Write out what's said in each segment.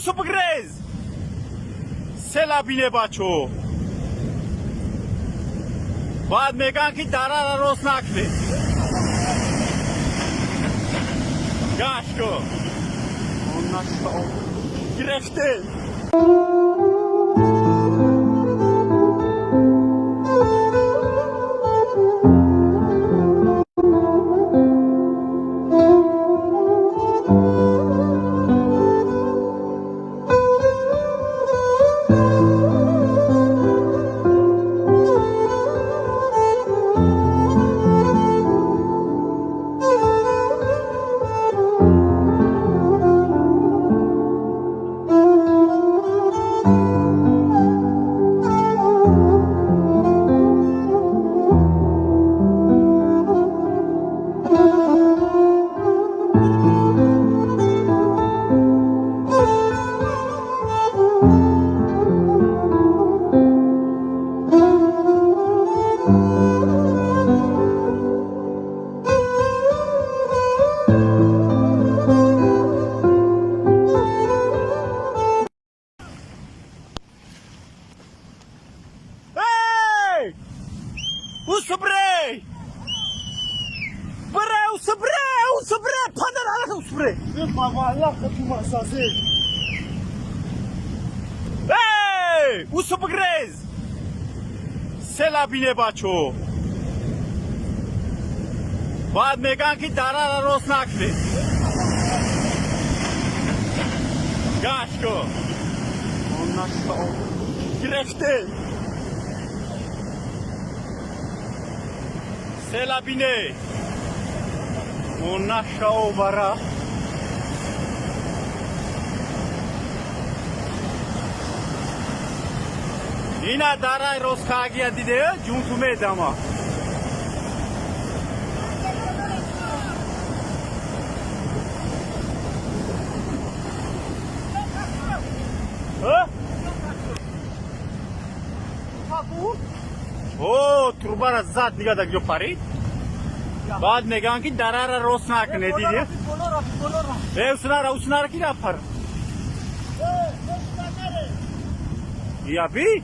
Усу бигрез, села бине, бачо. Баъд мегӯянд, ки дарара рост накунед. Гаш ко гирехте. Эй! Усубрей! Бре, усубре, усубре, падар, усубре! Эй! Усу бигрез! Села бине, бачо. Баъд мегӯянд, ки дарара рост накунед. Гаш ко гирехте. Села бине. Онашао бара. Ина дарай рост кагия диде, ҷунту медама. О, трубара зад, нига да ҷо парид. Баъд мегӯянд, ки дарара рост накунед, диди? Э, уснара, уснара ки рафт пар? Яби?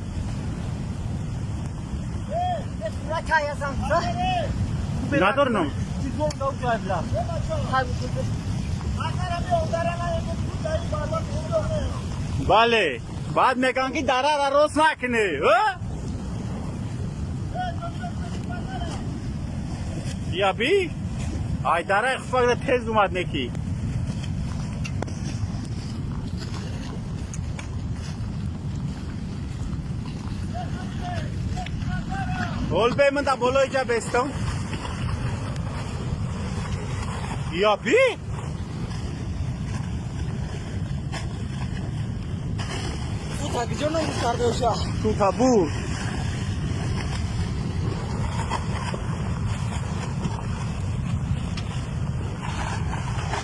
Надорном. Бале, баъд мегӯянд, ки дарара рост накунӣ. Яби? Ай, дараи хуфакда тез омад неки. Ҳол бемонда болои ҷа бестам. Яби? Ту так ҷо намуз карда боша. Ту табур.